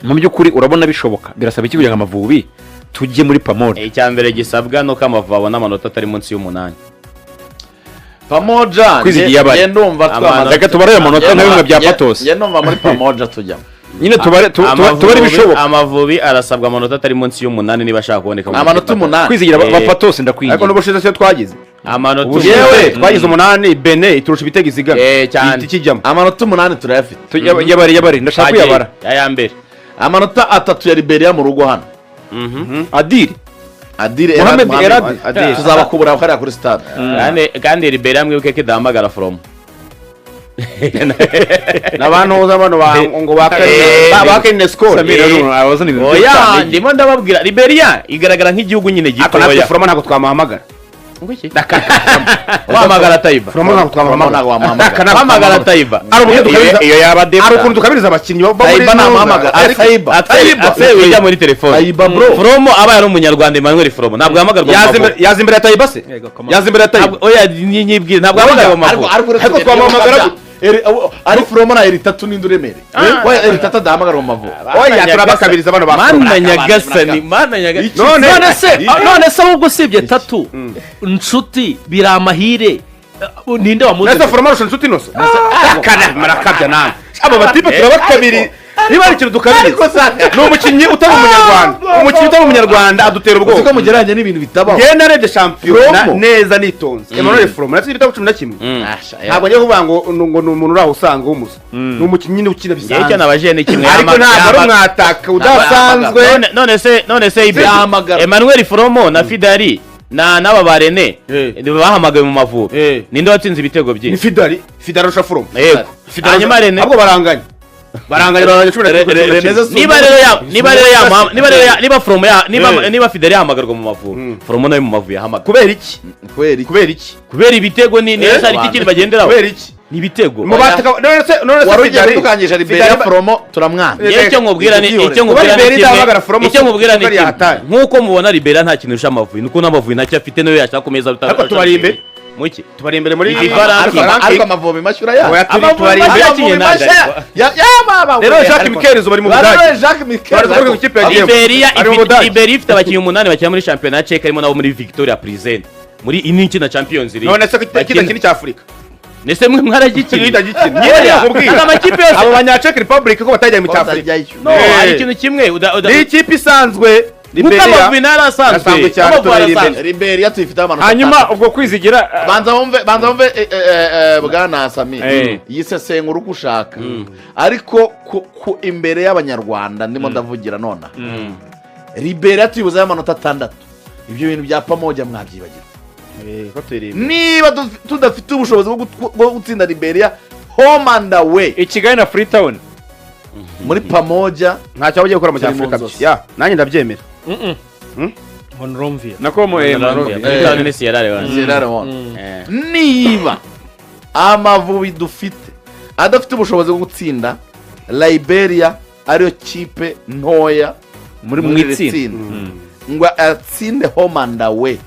Mu by'ukuri urabona bishoboka? Birasaba iki kugira ngo Amavubi tujye muri Pamoja? Icya mbere gisabwa ni uko Amavubi abona amanota atari munsi y'umunani. Pamoja. Kwizigiye abari. Njye ndumva twamaze. Reka tubare ayo manota nka bimwe bya Patos. Njye ndumva muri Pamoja tujyamo. Nyine tubare tubare ibishoboka. Amavubi arasabwa amanota atari munsi y'umunani niba ashaka kuboneka mu Amanota makipe atatu. 8. Kwizigira ba Patos, Ariko ndakwinginze. n'ubushize siyo twagize? Amanota Ubushize Yewe! twagize 8, Benin iturusha ibitego izigama. Cyane. Ihita ikijyamo. Amanota 8 turayafite. Yabare, yabare, ndashaka kuyabara. Aya mbere. Amanota 3 ya Liberia mu rugo hano. Adiri. Adire. Mohamed Mohamed. Eradi. Adil. Tuzabakubura hariya kuri stade. Kandi Liberia mwibuke ko idahamagara Foromo. N'abantu bano ngo ba Kenine Score. Samir Aruna abazana ibintu Oya, byose. ndimo ndababwira, Liberia igaragara nk'igihugu nyine Ariko natwe gitoya. Foromo ntabwo twamuhamagara. Wahamagara Tayiba? Foromo ntabwo twamuhamagara. Ntabwo wamuhamagara. Aka ntabwo Wahamagara twamuhamagara. Tayiba? Hari uburyo dukabiriza Iyo yaba hari depta. ukuntu dukabiriza abakinnyi bo muri Tayiba namuhamagara. Ari Tayiba. Tayiba ujya muri telefone. Tayiba, bro. Foromo abaye ari Umunyarwanda, Emmanuel Foromo ntabwo yahamagarwa mu Yaza Mavubi. Yaza imbere ya Tayiba se? Yego, come on. Yaza imbere ya Tayiba? Oya, nyibwire, ntabwo yahamagarwa mu Ariko Mavubi. ariko Ariko twamuhamagara. Ari Foromo na Eritatu, ninde uremereye? We Eritatu adahamagara mu Mavubi. Oya, turabakabiriza bano ba Foromo. Mana nyagasani, Mana nyagasani! None None se ahubwo usibye Tatu, Nshuti, biri amahire, ninde Nese wamuzanye? Foromo arusha Inshuti Inoso? Akana murakabya namwe. Abo batipe turabakabiri. Niba hari ikintu dukabiriza ni umukinnyi utari Umunyarwanda. Umukinnyi utari Umunyarwanda adutera Uzi ko ubwoba. mugereranya n'ibintu bitabaho. Njyewe narebye shampiyona Fromo. neza nitonze. Emmanuel Foromo natsinze ibitego 11. Ntabwo ngiye kuvuga ngo ni umuntu uri aho usanzwe w'umuswa, ni umukinnyi nyine ukina Njyewe icyo bisanzwe, nabajije ni kimwe. ariko ntabwo ari umwataka udasanzwe. None se ibyo Yahamagara. Emmanuel Foromo na Fidari na n'aba ba Rene bahamagawe mu Mavubi, ninde watsinze ibitego Ni byinshi? Fidari. Fidari arusha Foromo. Yego. Fidari. Hanyuma Rene? Ahubwo baranganya, baranganya, baranganya 11 Rene 11. se Niba rero ya niba Foromo ya niba niba Fidari yahamagarwa mu Mavubi, Foromo nawe mu Mavubi yahamagarwa. Kubera iki? Kubera iki? Kubera iki? Kubera ibitego. Ni hari iki kindi bagenderaho? Kubera iki? Ni ibitego. Mu bataka none se Wari ugiye Fidari kudukangisha Liberia. Foromo turamwanga. Njyewe icyo nkubwira ni icyo nkubwira Kuba ni Liberia kimwe. idahamagara Foromo Icyo nkubwira ni kuko ari kimwe. yahatari. Nk'uko mubona Liberia nta kintu irusha Amavubi, nuko n'Amavubi ntacyo afite nayo yashaka ku meza. Ariko tubari imbere. Muki? Tubari imbere muri FIFA ranking. Ariko Amavubi mashyi urayazi. Oya, turi Amavubi tubari mashyi imbere. yakinye nande ariko? Rero Jacques Mikerezo bari mu Budage. Jacques Mikel. Bari kuvuga ikipe yagiyemo. Liberia Ari mu ifite Budage. Liberia ifite abakinnyi umunani bakina muri shampiyona ya Czech, harimo nabo muri Victoria Plzen muri ini ikina Champions League. None se Bakina. kita cya Afurika? Nese mwe mwaragikiniye? Kita gikina nyine yakubwira. Aka amakipe yose. Abo banya Czech Republic ko batajya mu cya Afurika. No, hari ikintu kimwe Ni ikipe isanzwe. Kuko Liberia Amavubi nayo arasanzwe. Arasanzwe cyane, Amavubi turayiri imbere. arasanzwe. Liberia tuyifiteho amanota Hanyuma 6. ubwo Kwizigira Banza wumve, bwana Sami, yisesengura uko ushaka, ariko ku imbere y'Abanyarwanda ndimo ndavugira nonaha, Liberia tuyibuzeho amanota 6, ibyo bintu bya Pamoja mwabyibagirwa. Ko turi imbere. Niba tudafite ubushobozi bwo gutsinda Liberia home and away I Kigali na Freetown muri Pamoja, Ntacyo bagiye gukora mu cya Turi mu Afurika. nzozi. Ya, nanjye ndabyemera. Monrovia. Nako mu Monrovia. Monrovia. Freetown ni Sierra Leone. Sierra Leone. Niba Amavubi dufite adafite ubushobozi bwo gutsinda Liberia, ariyo kipe ntoya muri mu iri itsinda, tsinda, ngo atsinde home and away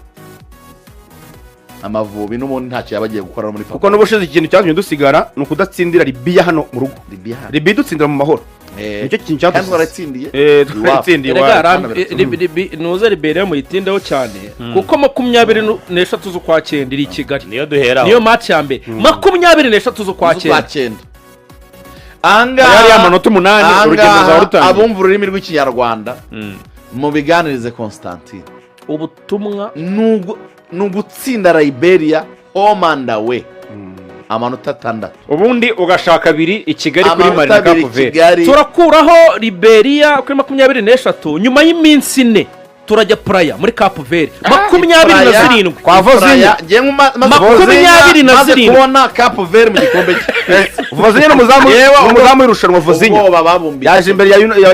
Amavubi, n'ubundi ntacyo yaba agiye gukora muri Kuko n'ubushize ikintu cyatumye dusigara ni ukudatsindira Libiya hano mu rugo. Libya. Libiya idutsindira mu mahoro, nicyo kintu Kandi cyadusize. twaratsindiye iwabo. Twaratsindiye Erega iwacu. Nuze Liberia muyitindeho cyane, kuko 23 z'ukwa cyenda iri i Kigali. Niyo duheraho. Niyo match ya mbere, 23 z'ukwa Z'ukwa cyenda. cyenda. Ahangaha Yari amanota 8, urugendo ruzaba ahangaha rutangiye. Abumva ururimi rw'Ikinyarwanda mubiganirize Constantine. Ubutumwa. Ni ugutsinda Liberia home and away, amanota 6. Ubundi ugashaka abiri i Kigali kuri Amanota Mali na 2 Cape Verde. Kigali. Turakuraho Liberia kuri 23, nyuma y'iminsi 4 turajya Praia muri Cape Verde, 27. Kwa Vozinha. Njye maze 27. Maze kubona Cape Verde mu gikombe cye. Vozinha ni umuzamu, Yewe, ni umuzamu w'irushanwa Vozinha. Ubwoba babumbitse. Yaje imbere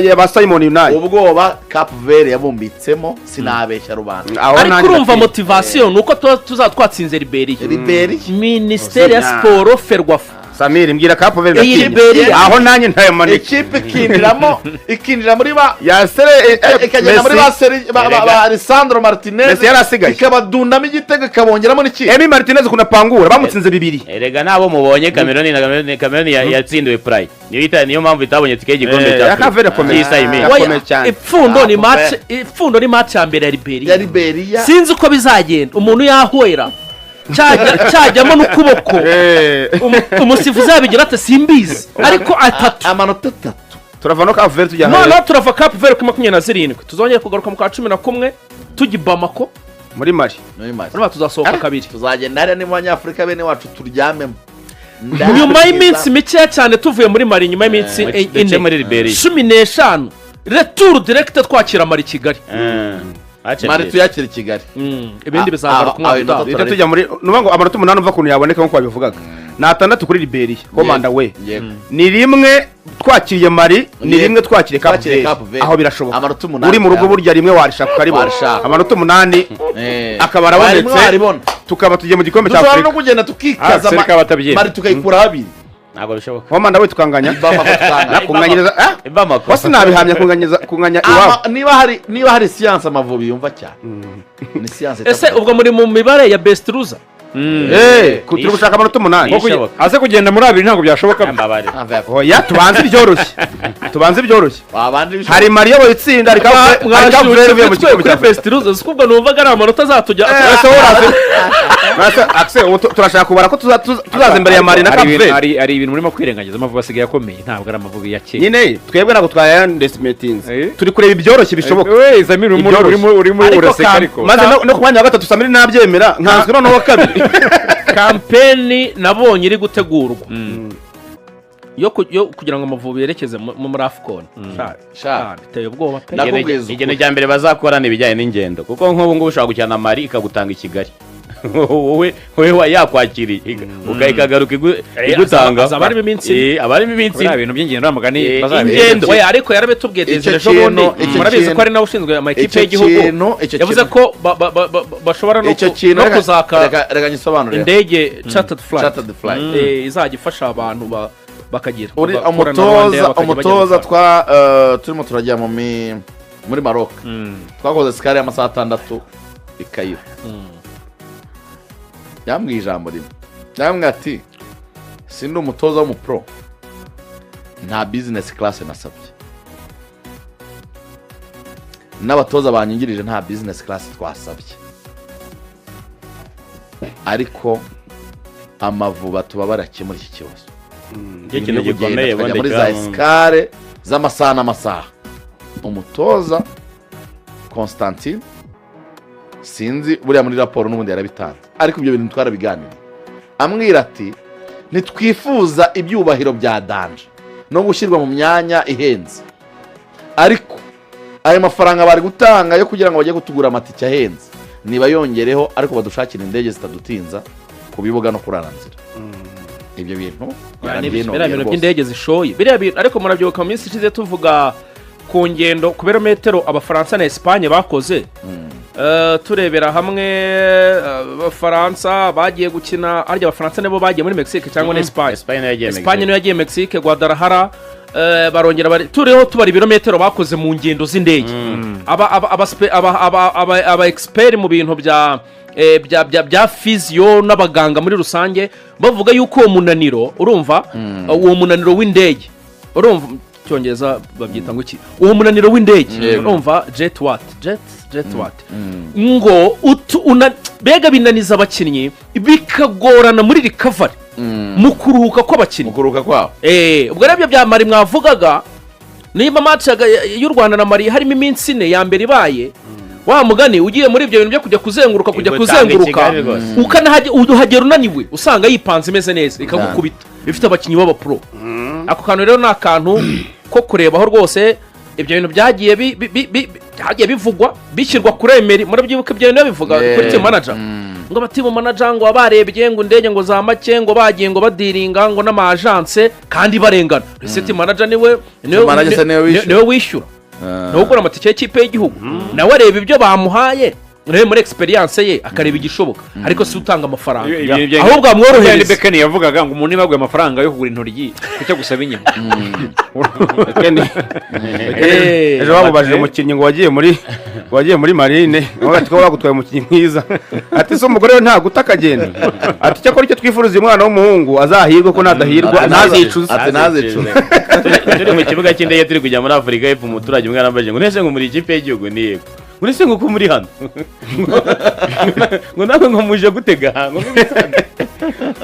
ya ba Simon Unai. Ubwoba Cape Verde yabumbitsemo, sinabeshya rubanda. Aho Ariko nanjye urumva, ndatinya. motivation ni uko tuba tuzaba twatsinze Liberia. Liberia. Minisiteri ya Siporo, Ferwafa. Samir, mbwira Cape Verde. Iyi Ndatinya. Liberia. Aho nanjye ntayamanike. Ikipe ikinjiramo, ikinjira muri ba Yasere ikagenda muri ba ba Lisandro Martinez. Messi yari asigaye. Ikabadundamo igitego, ikabongeramo n'ikindi. Emi Martinez kunapangura bamutsinze bibiri. Erega nabo mubonye Cameroon na Cameroon yatsindiwe Praye, niyo niyo mpamvu itabonye tike y'igikombe cya Ya Cape Verde akomeye. cy'isa imwe. Yakomeye cyane. Ipfundo ni Ah, match, ipfundo ni match ya mbere ya Liberia. Ya Liberia. Sinzi uko bizagenda, umuntu yahwera cyajyamo n'ukuboko. Umusifuzi yabigira ate simbizi, ariko atatu. Amanota atatu. Turava no Cape Verde tujya Noneho turava Cape Verde kuri 27, tuzongera kugaruka mu kwa 11 tujya i Bamako. Muri Mali. Muri Mali. Urumva tuzasohoka kabiri. Tuzagenda hariya ni mu Banyafurika bene wacu turyamemo. Nyuma y'iminsi mikeya cyane tuvuye muri Mali, nyuma y'iminsi Duce 4, muri Liberia. 15, retour direct twakira Mali Kigali. Mali tuyakira i Kigali. Ibindi bizagaruka umwaka utaha. Duhita tujya muri nuvuga ngo amanota 8 uva ukuntu yaboneka nk'uko wabivugaga ni atandatu kuri Liberia komanda we. Ni rimwe twakiriye Mali, ni rimwe twakiriye Cape Twakiriye Verde. Cape Verde. Aho birashoboka. Amanota 8 Uri mu rugo yawe. burya rimwe warishaka ukaribona. Warishaka. Amanota 8 akaba arabonetse. Warimo waribona. Tukaba tugiye mu gikombe cya Dushobora no Afurika. kugenda tukikaza Ah, Serika batabyemera. Mali tukayikuraho abiri. Ntabwo bishoboka. Komanda we, tukanganya. Bamako tukanganya. Kunganyiriza, ah? Bamako. Wasi nabihamya kunganya iwabo. Niba hari siyanse Amavubi yumva cyane ni siyanse. Ese ubwo muri mu mibare ya best loser? Turi gushaka amanota 8. Bishoboka. Aze kugenda muri abiri ntabwo byashoboka. Mbabare. Oya, tubanze ibyoroshye, tubanze ibyoroshye. Wabanje. Hari Mali iyoboye itsinda, hari Cape Verde ivuye mu Mwashyushye gikombe kuri cya Afurika. best loser, siko? Ubwo numvaga ari amanota azatujya. Ese wowe Axel, ubu turashaka kubara ko tuzaza imbere ya Mali na Hari Cape Verde. hari ibintu murimo kwirengagiza. Amavubi asigaye akomeye, ntabwo ari Amavubi ya kera. Nyine twebwe ntabwo twayandesimetinze. Turi kureba ibyoroshye bishoboka. We Samir, urimo Ibyoroshye. urimo Ariko uraseka ariko. Maze no ku mwanya wa gatatu Samiri nabyemera nkanswe noneho wa kabiri. Campaign nabonye iri gutegurwa yo kugira ngo Amavubi yerekeze muri AFCON. Sha. Biteye ubwoba pe. Ndakubwiza ukuri. Ikintu cya mbere bazakora ni ibijyanye n'ingendo, kuko nk'ubu ngubu ushobora gukina na Mali ikagutanga i Kigali, wowe yakwakiriye ikagaruka igutanga. Azaba arimo iminsi ine. Aba arimo iminsi Biriya ine. bintu by'ingendo mugani bazabihe. Ingendo. Oya, ariko yarabitubwiye Icyo Desire ejo bundi. icyo Murabizi ko ari nawe ushinzwe amakipe icyo y'igihugu. Icyo Yavuze ko bashobora no icyo kintu no kuzaka reka nyisobanurire. indege chartered flight. Chartered flight. Izajya ifasha abantu bakagira Uri bakorana na Rwandair umutoza bakajya bajya umutoza gufana. twa turimo turajya muri Maroc, twakoze escale y'amasaha 6 i Cairo. Yambwiye ijambo rimwe, yambwiye ati: "Sindi umutoza w'umupro, nta business class nasabye, n'abatoza banyungirije nta business class twasabye, ariko Amavubi tubabara akemura iki kibazo." Nicyo kintu Ibintu byo kugenda gikomeye tukajya ubundi muri za escale z'amasaha n'amasaha. Umutoza Constantine, sinzi buriya muri raporo n'ubundi yarabitanze, ariko ibyo bintu twarabiganiriye, amwira ati: "Ntitwifuza ibyubahiro bya danger no gushyirwa mu myanya ihenze, ariko ayo mafaranga bari gutanga yo kugira ngo bajye kutugura amatike ahenze niba yongereho, ariko badushakire indege zitadutinza ku bibuga no kurara nzira." Ibyo bintu Biriya bintu yarabyinubye rwose. by'indege zishoye biriya bintu. Ariko murabyibuka mu minsi ishize tuvuga ku ngendo ku birometero Abafaransa na Esipanye bakoze. Turebera hamwe Abafaransa bagiye gukina, harya Abafaransa nibo bagiye muri Mexique cyangwa na Esipanye? Espagne niyo yagiye. Esipanye niyo yagiye Mexique, Guadalajara. Barongera bari turiho tubara ibirometero bakoze mu ngendo z'indege. Aba expert mu bintu bya physio n'abaganga muri rusange bavuga yuko uwo munaniro, urumva, uwo munaniro w'indege, urumva mu Cyongereza babyita ngo iki, uwo munaniro w'indege, urumva, jet what jet jet what ngo mbega binaniza abakinnyi, bikagorana muri recovery, mu kuruhuka kw'abakinnyi. Mu kuruhuka kwabo. Ubwo rero ibyo bya Mali mwavugaga, niba match y'u Rwanda na Mali harimo iminsi 4 ya mbere ibaye, wa mugani ugiye muri ibyo bintu byo kujya kuzenguruka, kujya Igutanga i kuzenguruka, Kigali rwose. Ukanahage- uhagera unaniwe, usanga yipanze imeze neza ikagukubita ifite abakinnyi b'abapro. Ako kantu rero ni akantu ko kurebaho rwose. Ibyo bintu byagiye byagiye bivugwa, bishyirwa kuri Emery. Murabyibuka ibyo bintu babivuga kuri team manager, ngo aba team manager ngo barebye ngo indege ngo za make, ngo bagiye ngo badiringa ngo n'ama agence kandi barengana. Ese team manager niwe Team manager se niwe wishyura? Niwe wishyura, niwe ugura amatike y'ikipe y'igihugu, nawe areba ibyo bamuhaye. Rero muri experience ye akareba igishoboka, ariko si utanga amafaranga, ahubwo amworohereza. Bekeni yavugaga ngo umuntu niba aguye amafaranga yo kugura intoryi, kucyo gusaba inyama. Ejo bamubajije umukinnyi ngo wagiye muri marine, ngo ati ko bagutwaye umukinnyi mwiza, ati se umugore we ntaguta akagenda? Ati cyakora icyo twifuriza uyu mwana w'umuhungu, azahirwe, ko nadahirwa ntazicuze. Ati ntazicuze. Turi mu kibuga cy'indege turi kujya muri Afurika y'Epfo, umuturage umwe arambajije ngo: "Nese ngo muri ikipe y'igihugu?" "Ni yego." Ngo: "Nese ngo ko muri hano, ngo nawe ngo muje gutega ngo?"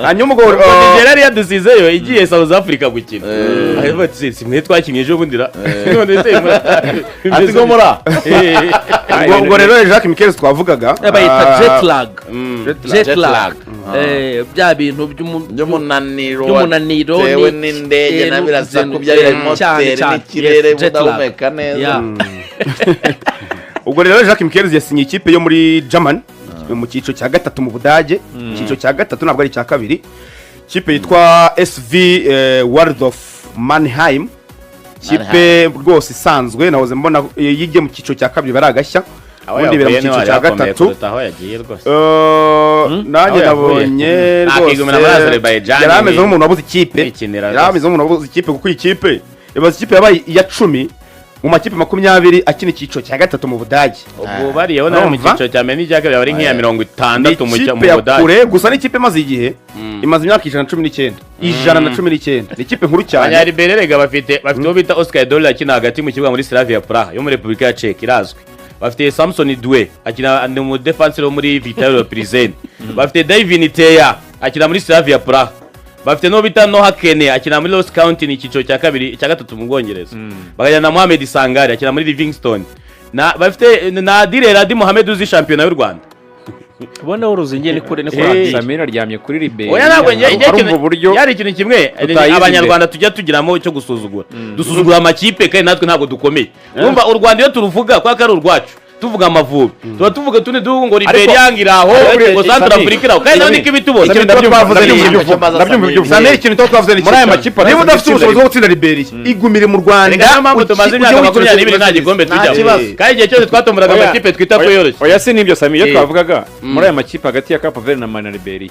Hanyuma ubwo Nigeria yari yadusizeyo igiye South Africa gukina. Aravuga ati: "Si mwe twakinnye ejo bundi ra? None se Ati ngo muri Ubwo rero Jacques Michels twavugaga, Bayita jet lag. Jet Jet lag. lag. Bya bintu by'umunaniro by'umunaniro watewe n'indege na birasaku byari moteri n'ikirere, Yes, jet lag. udahumeka neza. Ubwo rero Jacques Michels yasinye ikipe yo muri Germany mu cyiciro cya gatatu mu Budage. Icyiciro cya gatatu, ntabwo ari icya kabiri. Ikipe yitwa SV Waldhof Mannheim, ikipe rwose isanzwe nahoze mbona, yigiye mu cyiciro cya kabiri bari agashya, ubundi bira mu cyiciro cya gatatu. Aho yagiye rwose. Nanjye Aho yavuye. nabonye rwose Akigumira muri Azerbaijan. Yari ameze nk'umuntu wabuze ikipe. Kwikinira Yari rwose. ameze nk'umuntu wabuze ikipe, kuko iyi kipe ibaze, ikipe yabaye iya 10 mu makipe 20 akina icyiciro cya gatatu mu Budage. Ubwo bariyeho nawe mu Urumva? cyiciro cya mbere n'icya kabiri bari nk'iya mirongo Ni itandatu mu ikipe ya Budage. kure gusa, ni ikipe imaze igihe, imaze imyaka 119, 119. Ni ikipe nkuru cyane. Abanyaliberia rega bafite uwo bita Oscar Doyle, akina hagati mu kibuga muri Slavia Praha yo muri Repubulika ya Czech, irazwi. Bafite Samson Dwe, akina, ni umudefanseri wo muri Victoria Plzen. Bafite Davin Teya, akina muri Slavia Praha. Bafite n'uwo bita Noah Kene, akina muri Ross County, ni icyiciro cya kabiri, cya gatatu mu Bwongereza. Bakajyana na Mohamed Sangare, akina muri Livingston. Na bafite na Adil Radi Mohamed uzi shampiyona y'u Rwanda. Ubona uruzingiye ni kure, ni kuri Eh, Samira aryamye kuri Liberia. Oya, ntabwo njye Arumva uburyo yari ikintu kimwe tutayizi. Abanyarwanda tujya tugiramo cyo gusuzugura, dusuzugura amakipe kandi natwe ntabwo dukomeye. Urumva, u Rwanda iyo turuvuga kubera ko ari urwacu, tuvuga Amavubi, tuba tuvuga utundi duhugu ngo Liberia ngo iraho, ngo Central Africa iraho, kandi nawe niko ibitubona. Ikintu tuba twavuze ni Ndabyumva, iki? ndabyumva ibyo uvuga. Samir, ikintu tuba twavuze ni iki? Muri aya makipe Niba atatu udafite gutsinda ubushobozi bwo gutsinda Liberia, igumire mu Rwanda. Reka, niyo mpamvu tumaze ujye imyaka witira 20 nta gikombe Nta tujyamo, kibazo. kandi igihe cyose twatombораga Oya, amakipe twita ko oya, yoroshye. Oya, si n'ibyo Sami, iyo twavugaga muri aya makipe hagati ya Cape Verde na Mali na Liberia,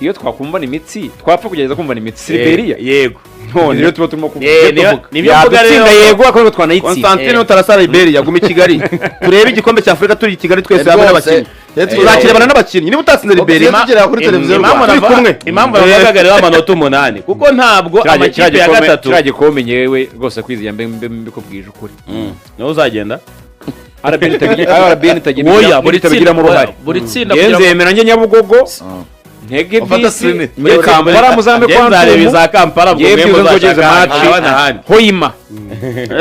iyo twakumvana imitsi, twapfa kugerageza kumvana imitsi, si Liberia? Yego. None rero tuba turimo kuvuga Eh, nibyo mvuga rero. Yadutsinda yego, ariko twanayitsinda. Constantine, utarasa Liberia, guma i Kigali turebe igikombe cya Afurika turi i Kigali twese hamwe Rwose. n'abakinnyi. Tuzakirebana n'abakinnyi niba utatsinze Liberia. Tujye tugera kuri televiziyo Impamvu Rwanda. Turi kumwe. Impamvu navugaga rero amanota 8, kuko ntabwo amakipe ya gatatu Kiriya gikombe nyewe rwose kwiziya, mbe mbikubwije ukuri. Niho uzagenda. RBN itagira Oya, buri tsinda itabigiramo uruhare. Buri tsinda kugira ngo Nzemera njye Nyabugogo, ntege Ufata bisi Trinity. muri Kampala, muzambe Njye kwa nzareba Ntumu. iza Kampala, ubwo Yewe, mwe byibuze nzogeze muzashaka match. ahandi n'ahandi. Hoima.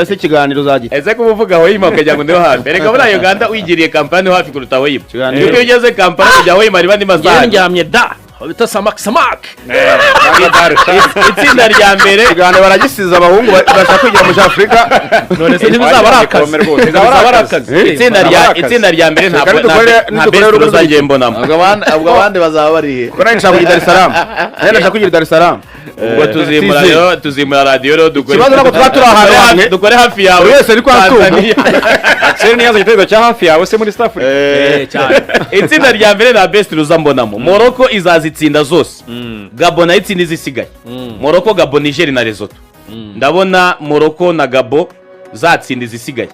Ese ikiganiro uzagira? Ese kuba uvuga Hoima ukagira ngo niho hafi? Reka, buriya Uganda wigiriye Kampala niho hafi kuruta Hoima, Ikiganiro. kuko iyo ugeze Kampala kujya Hoima riba andi Njyewe masaha. ndyamye da aho bita samak samak. Itsinda rya mbere. Ikiganiro baragisize, abahungu bashaka kwigira muri Afurika. None se ntibizaba ari akazi? Bizaba ari akazi. Itsinda rya mbere Reka nidukorere- nta nidukorere best urubuga. ruzagiye mbonamo. Ubwo abandi bazaba bari he? Kuko nanjye nshaka kugira Dar es Salaam, nanjye ndashaka kugira Dar es Salaam. Ubwo tuzimura Tizi. rero, tuzimura radiyo rero, dukore Ikibazo ntabwo tuba turi ahantu hamwe. Dukore hafi yawe. Buri wese ari kwa Ntumbu. Tanzania. Axel niyaza igitego cya hafi yawe se muri South Africa. Cyane. Itsinda rya mbere nta best ruza mbonamo. Morocco izazitsinda zose, Gabon nayo itsinda izisigaye. Morocco, Gabon, Niger na Lesotho. Ndabona Morocco na Gabon zatsinda izisigaye.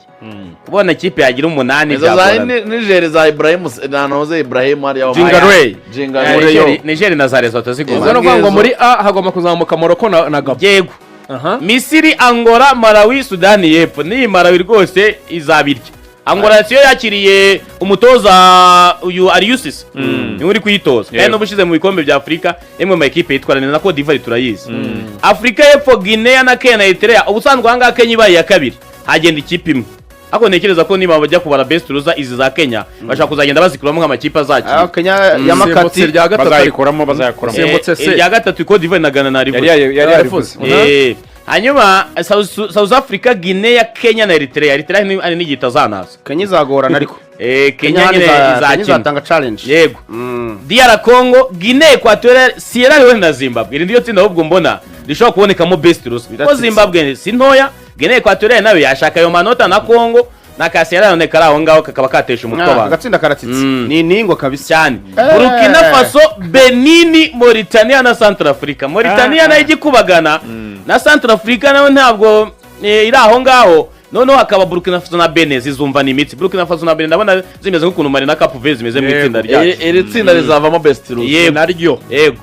Kubona ikipe yagira 8 Izo za byagorana. Niger za Ibrahim na Noze Ibrahim hariya. Jingarey. Jingarey. Niger na za Lesotho Ubwo zigomba. ni ukuvuga ngo muri A hagomba kuzamuka Morocco na Gabon. Yego. Aha. Misiri, Angola, Malawi, Sudani y'Epfo. N'iyi Malawi rwose izabirya. Angola siyo yakiriye umutoza uyu Aliou Cissé, niwe uri kuyitoza, kandi n'ubushize mu bikombe bya Afurika imwe mu makipe yitwara neza na Cote d'Ivoire turayizi. Afurika y'Epfo, Guinea na Kenya na Eritrea. Ubusanzwe ahangaha Kenya ibaye iya kabiri hagenda ikipe imwe, ariko ntekereza ko niba bajya kubara best loser, izi za Kenya bashaka kuzagenda bazikuramo nk'amakipe azakina. Ah, Kenya ya Simbutse Makati. irya gatatu ariko. Bazayikoramo, bazayakoramo. Simbutse se. Irya gatatu Cote d'Ivoire na Ghana na Yari Rivoire. yari yarivuze. Hanyuma South Africa, Guinea, Kenya na Eritrea. Eritrea hari n'igihe itazanaza. Kenya izagorana ariko. Kenya hano nyine Kenya izakina. izatanga challenge. Yego. DR Congo, Guinea Equatorial, Sierra Leone na Zimbabwe. Iri niryo tsinda ahubwo mbona rishobora kubonekamo best loser, kuko Biratsinze. Zimbabwe si ntoya, Guinea Equatorial nayo yashaka ayo manota na Congo. Na ka Sierra Leone kari aho ngaho, kakaba katesha umutwe abantu. Agatsinda karatsitse, ni intingo kabisa. Cyane. Burkina Faso, Benini, Mauritania na Centrafrica. Mauritania nayo igikubagana na Centrafrica, nayo ntabwo iri aho ngaho. Noneho hakaba Burkina Faso na Benin zizumvana imitsi. Burkina Faso na Benin ndabona zimeze nk'ukuntu Mali na Cape Verde zimeze mu itsinda ryacu. Iri tsinda rizavamo best loser. Yego. Naryo. Yego.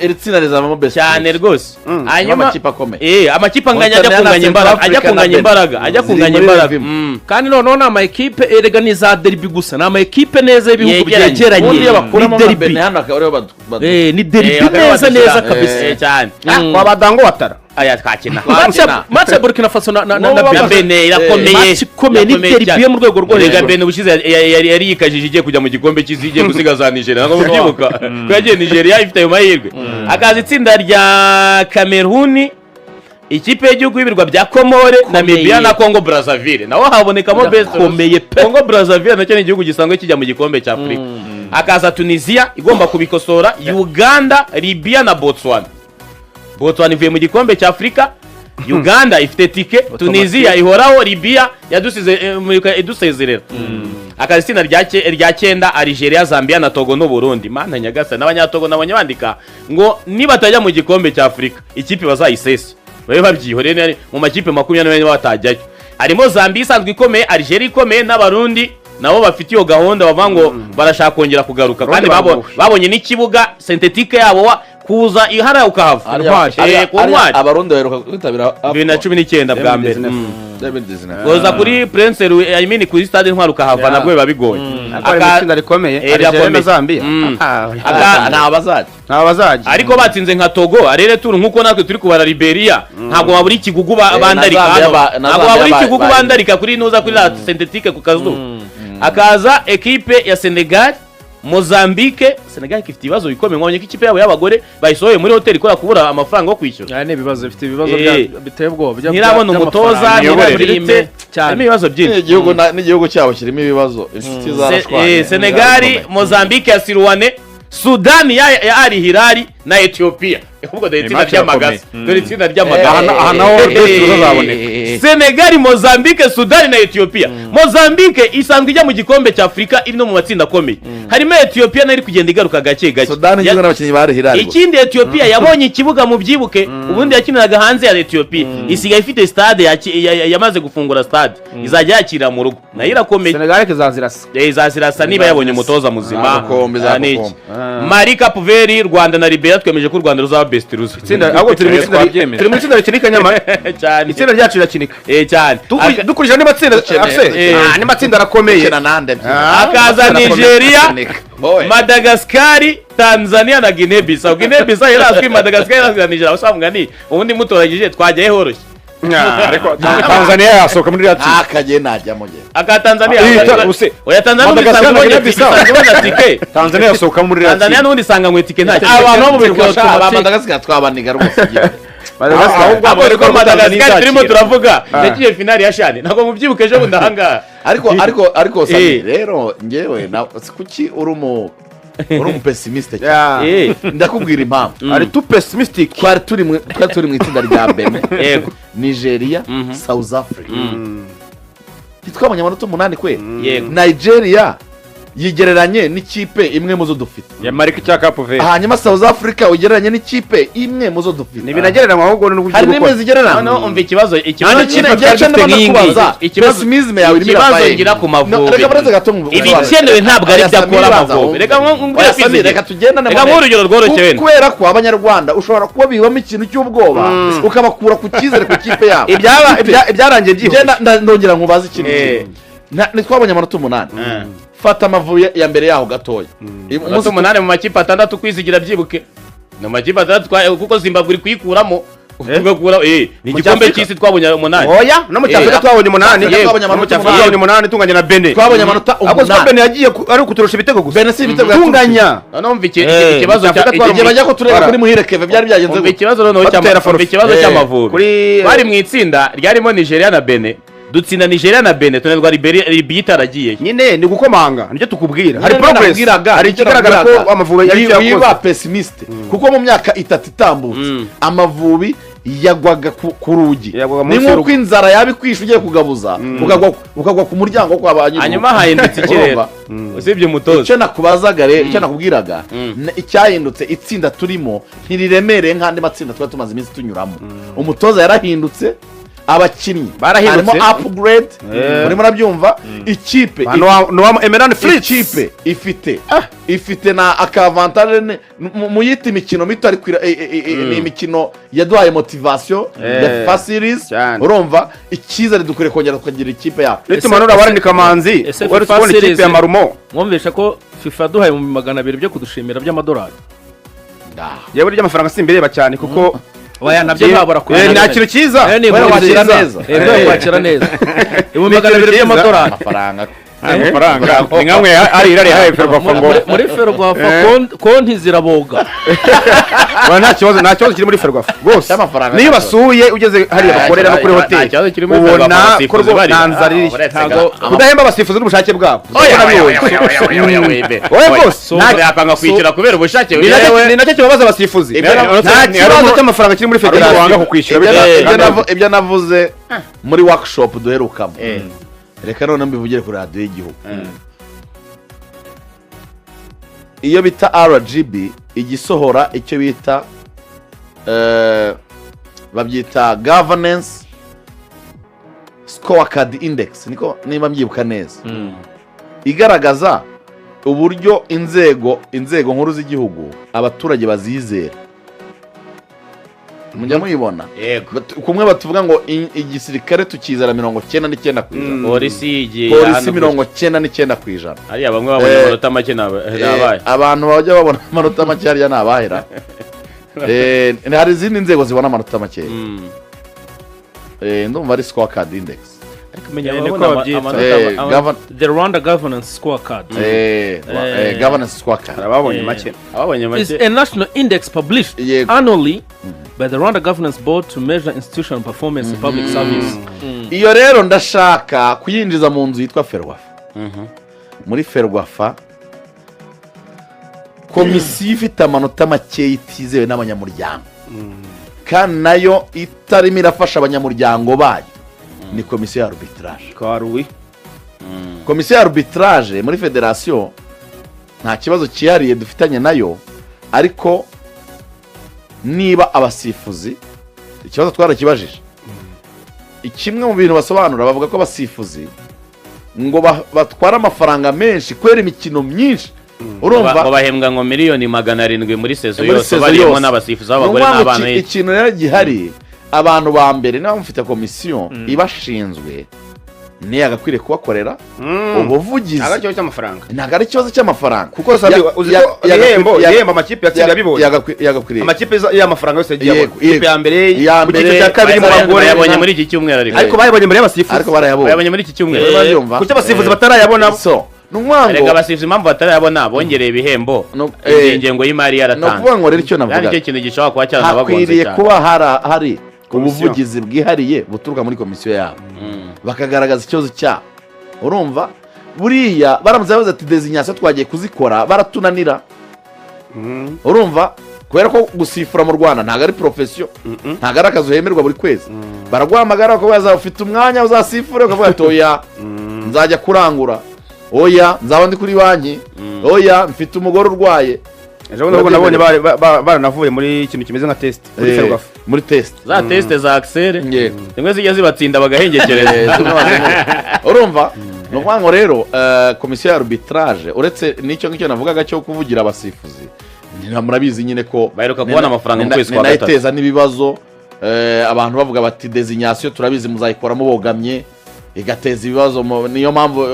Iri tsinda rizavamo best Cyane loser. rwose. Hanyuma Amakipe akomeye. Amakipe anganya, ajya Mauritania na kunganya imbaraga, ajya Centrafrica na kunganya Benin. imbaraga, ajya Ziri kunganya muri imbaraga. level imwe. Kandi noneho ni ama ekipe, erega ni za derby gusa, ni ama ekipe neza y'ibihugu Yegeranye. byegeranye. Ubundi iyo bakuramo Ni nka derby. Benin hano akaba ariho Ni derby Bakaba neza badushyira- neza kabisa. Cyane. Kwa badango watara. Aya twakina. Match ya Burkina Faso na Na Benin. Benin irakomeye. Match ikomeye, ni Irakomeye derby cyane. yo mu rwego rwo Erega hejuru. Benin ubushize yari yikajije igiye kujya mu gikombe cy'isi, igiye gusiga za Nigeria. Ntabwo mubyibuka ko yagiye Nigeria ifite ayo mahirwe? Hakaza itsinda rya Cameroon, ikipe y'igihugu y'ibirwa bya Komore, Namibia na Congo Brazzaville. Naho habonekamo best. Irakomeye pe. Congo Brazzaville nacyo ni igihugu gisanzwe kijya mu gikombe cya Afurika. Hakaza Tunisia igomba kubikosora, Uganda, Libya na Botswana. Botswana ivuye mu gikombe cya Afurika, Uganda ifite tike, Tunisia ihoraho, Libya yadusize idusezerera. Akaza itsinda rya cyenda, Algeria, Zambia na Togo n'Uburundi. Mana nyagasani, n'abanyatogo nabonye bandika ngo nibatajya mu gikombe cya Afurika ikipe bazayisese babe babyihoreye. Mu makipe 24 batajyayo harimo Zambia isanzwe ikomeye, Algeria ikomeye, n'Abarundi nabo bafite iyo gahunda, bavuga ngo barashaka kongera kugaruka kandi Barundi. babonye n'ikibuga synthétique yabo kuza ihara ukahava. Ku Ntwari. Abarundi baheruka kwitabira 2019 bwa mbere. 2019. Kuza kuri Prince Louis, I mean kuri stade Intwari ukahava, nabwo biba bigoye. Ariko ari mu itsinda rikomeye. Algeria na Rirakomeye. Zambia. Nta bazajya. Nta bazajya. Ariko batsinze nka Togo aller retour, nk'uko natwe turi kubara Liberia, ntabwo wabura ikigugu bandarika Na Zambia hano. na Ntabwo Zambia wabura ikigugu bandarika kuri nuza kuri la synthétique ku kazuba. Akaza ekipe ya Senegal, Mozambique. Senegal ifite ibibazo bikomeye, mwabonye ko ikipe yabo y'abagore bayisohoye muri hoteli kubera kubura amafaranga yo kwishyura. Aya ni ibibazo, bifite ibibazo biteye ubwoba Ntirabona umutoza, by'amafaranga, ntirabona cyane. harimo ibibazo byinshi. N'igihugu cyabo kirimo ibibazo, inshuti zarashwanye. Senegal, Mozambique ya Siruwane, Sudani ya Al Hilal na Ethiopia. Ahubwo dore itsinda Match ry'amagasa. irakomeye. Dore itsinda ry'amagasa. Aha naho best uzazaboneka. Senegal, Mozambique, Sudani na Ethiopia. Mozambique isanzwe ijya mu gikombe cya Afurika, iri no mu matsinda akomeye. Harimo Ethiopia nayo iri kugenda igaruka gake gake. Sudani igizwe n'abakinnyi ba Hilal gusa. Ikindi, Ethiopia yabonye ikibuga, mu byibuke, ubundi yakiniraga hanze ya Ethiopia, isigaye ifite stade, yamaze gufungura stade izajya yakirira mu rugo, nayo irakomeye. Senegal kizazirasa. Izazirasa niba yabonye umutoza muzima. Izagukomba, Ah, ni iki? izagukomba. Mali, Cape Verde, Rwanda na Liberia, twemeje ko u Rwanda ruzaba best loser. Itsinda ahubwo turi mu itsinda Twabyemeza. turi mu itsinda rikinika nyamara. Cyane. Itsinda ryacu rirakinika. Cyane. Dukurikije andi matsinda Dukeneye- Axel, andi matsinda arakomeye. Gukina nande? Hakaza amatsinda arakomeye. Nigeria, Boy. Madagascar, Tanzania na Guinea Bissau. Guinea Bissau irazwi, Madagascar irazwi na Nigeria. Usanga ni ubundi mutoranyije twajyayo horoshye. Ariko Tanzania yasohoka muri iriya tsinda. Ntakajye najyamo njye. Aka Tanzania. Oya, Tanzania n'ubundi Madagascar isanga na ubonye Guinea tike, Bissau. isanga ubona tike. Tanzania yasohoka muri iriya Tanzania tsinda. n'ubundi isanganywe tike nta Abantu bo mu Automatique. birwa ba Madagascar twabaniga rwose. Madagascar. Ahubwo Ahubwo ariko ariko Tanzania Madagascar turimo izakira. turavuga yagiye finali ya CHAN, ntabwo mubyibuke ejo bundi ahangaha? Ariko Sami, rero njyewe kuki uri umu pessimiste cyane? Ndakubwira impamvu. Ari too pessimistic. Twari turi mu itsinda rya Benin, Nigeria, South Africa. Ntitwabonye amanota 8 kweli? Yego. Nigeria yigereranye n'ikipe imwe mu zo dufite. Ya Mali cya Cape Verde. Hanyuma South Africa ugereranye n'ikipe imwe mu zo dufite. Ntibinagereranywa, ahubwo ni Hari n'imwe gukora. zigererana. Noneho umva ikibazo, ikibazo Nta n'ikipe twari dufite nk'iyi ngiyi. Pessimism yawe irimo Ikibazo irabaye. ngira ku Mavubi. No, reka buretse gato Ibikenewe ntabwo ari ibyo akora Amavubi. Reka nkubwire Oya, Samir, Fizigi. reka tugendane Reka mu nguhe urugero rworoshye wenda. Kubera ko abanyarwanda ushobora kuba bibamo ikintu cy'ubwoba, ukabakura ku cyizere ku kipe yabo. Ibyarangiye byihuse. Genda ndongera nkubaze ikintu kimwe. Ntitwabonye amanota 8? Fata Amavubi ya mbere yaho gatoya. Umunsi 8 mu makipe 6 kwizigira, byibuke ni mu makipe 6 kuko Zimbabwe iri kuyikuramo, tugakura ni igikombe Cy'Afurika? cy'isi twabonye 8. Oya, no mu cy'Afurika twabonye 8. Afurika twabonye No mu amanota cy'Afurika 8. twabonye 8 tunganya na Benin. Twabonye amanota Ahubwo siko 8. Benin yagiye ari ukuturusha ibitego gusa. Benin si ibitego. Tunganya. Noneho umva ikibazo cya Afurika Igihe bajya kutureba kuri Muhire Keve byari byagenze umva gute? ikibazo noneho Badutera umva forfait. ikibazo cy'Amavubi. Bari mu itsinda ryarimo Nigeria na Benin, dutsinda Nigeria na Benin, tunanirwa Liberia, Libya itaragiyeyo. Nyine ni gukomanga, nicyo tukubwira, hari Nyine progress, nakubwiraga, hari nicyo ikigaragara ko nakubwiraga. Amavubi ari icyo Wiba yakoze. pessimiste, kuko mu myaka 3 itambutse Amavubi Yagwaga ku rugi. Yagwaga Ni munsi nk'uko y'urugo. inzara yaba ikwishe ugiye kugabuza, ukagwa ku muryango kwa ba nyiri. Hanyuma hahindutse iki rero, usibye umutoza? Icyo nakubazaga rero, icyo nakubwiraga, icyahindutse, itsinda turimo ntiriremereye nk'andi matsinda twari tumaze iminsi tunyuramo. Umutoza yarahindutse, abakinnyi Barahindutse. harimo upgrade, murimo murabyumva, ikipe Noam Emeran Fritz. Ikipe ifite na aka avantage muyita imikino mito, ariko ni imikino yaduhaye motivation ya FIFA series. Cyane. Urumva icyizere, dukwiriye kongera tukagira ikipe yacu. Nitumanura Warren Kamanzi, Ese wari FIFA kubona ikipe series- ya Marumo. Mwumvishe ko FIFA yaduhaye 200 byo kudushimira by'amadolari? Yewe, ry'amafaranga simbireba cyane kuko Oya, nabyo ntabura. Nta kintu cyiza. Eh, ni Wera inkuru wakira nziza. neza. Bwo kwakira neza 200,000 by'amadolari. Amafaranga. Amafaranga ni nkamwe ari irari haye Ferwafa ngo Muri Ferwafa konti ziraboga. Oya, nta kibazo, nta kibazo kiri muri Ferwafa rwose. Cy'amafaranga. Niyo basuye, ugeze hariya bakorera no kuri Nta hoteli, kibazo kiri muri ubona Ferwafa, ko abasifuzi rwose bari. nta nzara iriyo. Uretse Ntago- Kudahemba abasifuzi n'ubushake bwabo. Oya, oya, Oya, oya, oya, oya, oya, oya, oya, rwose. Yakanga kwishyura kubera ubushake. Ni nacyo kibabaza abasifuzi. Nta Ni- kibazo cy'amafaranga kiri muri Hari federasiyo. wanga kukwishyura. Ibyo navuze muri workshop duherukamo, reka none mbivugire kuri radiyo y'igihugu. Iyo bita RGB igisohora icyo bita babyita governance scorecard index, niko niba mbyibuka neza, igaragaza uburyo inzego nkuru z'igihugu abaturage bazizera. Mujya muyibona? Yego. Kumwe batuvuga ngo igisirikare tukizera 99%. Polisi yigiye Polisi hano. 99%. Hariya bamwe babonye amanota make nabaye. Abantu bajya babona amanota make hariya ni abahera. Hari izindi nzego zibona amanota make. Ndumva ari scorecard index. Ariko menya Niko ababona babyita. amanota The Rwanda Governance Scorecard Governance scorecard. Ababonye make. Ababonye is make. a national index published Yego. annually by the Rwanda Governance Board to measure institutional performance in public service. Iyo rero ndashaka kuyinjiza mu nzu yitwa Ferwafa. Muri Ferwafa, komisiyo ifite amanota make itizewe n'abanyamuryango, kandi nayo itarimo irafasha abanyamuryango bayo, ni komisiyo ya arbitrage. Karuwi. Komisiyo ya arbitrage muri federasiyo nta kibazo cyihariye dufitanye nayo, ariko niba abasifuzi, ikibazo twarakibajije, kimwe mu bintu basobanura, bavuga ko abasifuzi ngo batwara amafaranga menshi kubera imikino myinshi, urumva? Ngo bahembwa ngo miliyoni 700 muri saison Muri yose, saison barimo yose. n'abasifuzi b'abagore Ni ukuvuga ngo n'abana. Ikintu rero gihari, abantu ba mbere, niba mufite komisiyo ibashinzwe, niyo yagakwiriye kubakorera ubuvugizi. Ntabwo ari ikibazo cy'amafaranga. Ntabwo ari ikibazo cy'amafaranga. Kuko sabi uzi ko ibihembo amakipe yatsinze yabibonye. Yagakwiriye. Amakipe y'amafaranga yose yagiye Yego, abona ikipe yego. ya mbere Iya mu cyiciro mbere, cya kabiri mu bagore. Bayabonye muri iki cyumweru ariko. Ariko bayabonye mbere y'abasifuzi. Ariko barayabonye. Bayabonye muri iki cyumweru. Urabyumva? Kuki abasifuzi batarayabona? So ni ukuvuga ngo Erega abasifuzi impamvu batarayabona, bongereye ibihembo, ingengo y'imari ni yaratanzwe. ukuvuga ngo rero icyo Kandi navuga, nicyo kintu gishobora kuba cyaranabagonze hakwiriye cyane. kuba hari ubuvugizi bwihariye buturuka muri komisiyo yabo, bakagaragaza ikibazo cyabo. Urumva buriya baramutse bavuze ati désignation twagiye kuzikora baratunanira, urumva, kubera ko gusifura mu Rwanda ntabwo ari profession, ntabwo ari akazi uhemerwa buri kwezi. Baraguhamagara bakakubaza ufite umwanya uzasifure, ukavuga ati oya, nzajya kurangura, oya, nzaba ndi kuri banki, oya, mfite umugore urwaye. Ejo bundi ahubwo nabonye baranavuye muri ikintu kimeze nka test muri Ferwafa. Muri test. Za test za Axel Yego. zimwe zijya zibatsinda bagahengekereza. Urumva, ni ukuvuga ngo rero komisiyo ya arbitrage, uretse n'icyo ngicyo navugaga cyo kuvugira abasifuzi, murabizi nyine ko Baheruka kubona amafaranga mu kwezi kwa ni nayo gatatu. iteza n'ibibazo. Abantu bavuga bati désignation turabizi muzayikora mubogamye, igateza ibibazo. Niyo mpamvu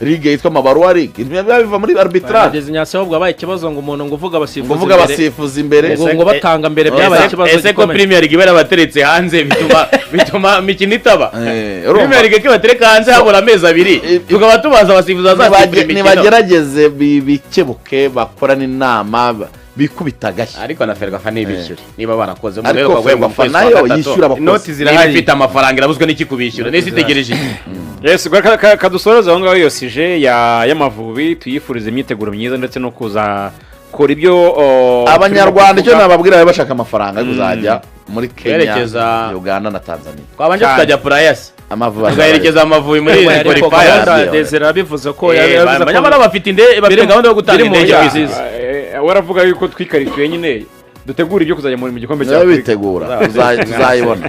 ligue yitwa Amabaruwa League, biba biva muri arbitrage. Désignation ahubwo abaye ikibazo, ngo umuntu ngo uvuga abasifuzi Ngo uvuga imbere, abasifuzi imbere. ngo batanga mbere byabaye ikibazo Ese ko gikomeye. Premier League barabateretse hanze bituma imikino itaba? Urumva? Premier League ko ibatereka hanze habura amezi 2, tukaba tubaza abasifuzi bazasifura imikino. Nibagerageze bikebuke, bakorane inama, bikubita agashyi. Ariko na Ferwafa ntibishyure niba barakoze. Ariko Umuntu guhembwa mu Ferwafa kwezi kwa nayo gatatu. yishyura abakozi. Inoti Niba zirahari. ifite amafaranga, irabuzwa n'iki kubishyura? Nese itegereje iki? Yes, kadusoreze aho ngaho iyo sujet y'Amavubi, tuyifurize imyiteguro myiza ndetse no kuza. Kora ibyo, oh, Abanyarwanda icyo turimo kuvuga. nababwira, babe bashaka amafaranga yo kuzajya muri Kenya, Uganda na Tanzania. Twabanje tukajya purayasi, Amavubi tugaherekeza Amavubi muri Ariko qualifiers. gahunda, Desire yabivuze ko yabivuze ko Nyamara bafite gahunda yo gutanga biri mu indege nzira. ku isizi. Waravuga yuko twikarifiye nyine, dutegura ibyo kuzajya mu gikombe cya Niba Afurika. bitegura, tuzayibona.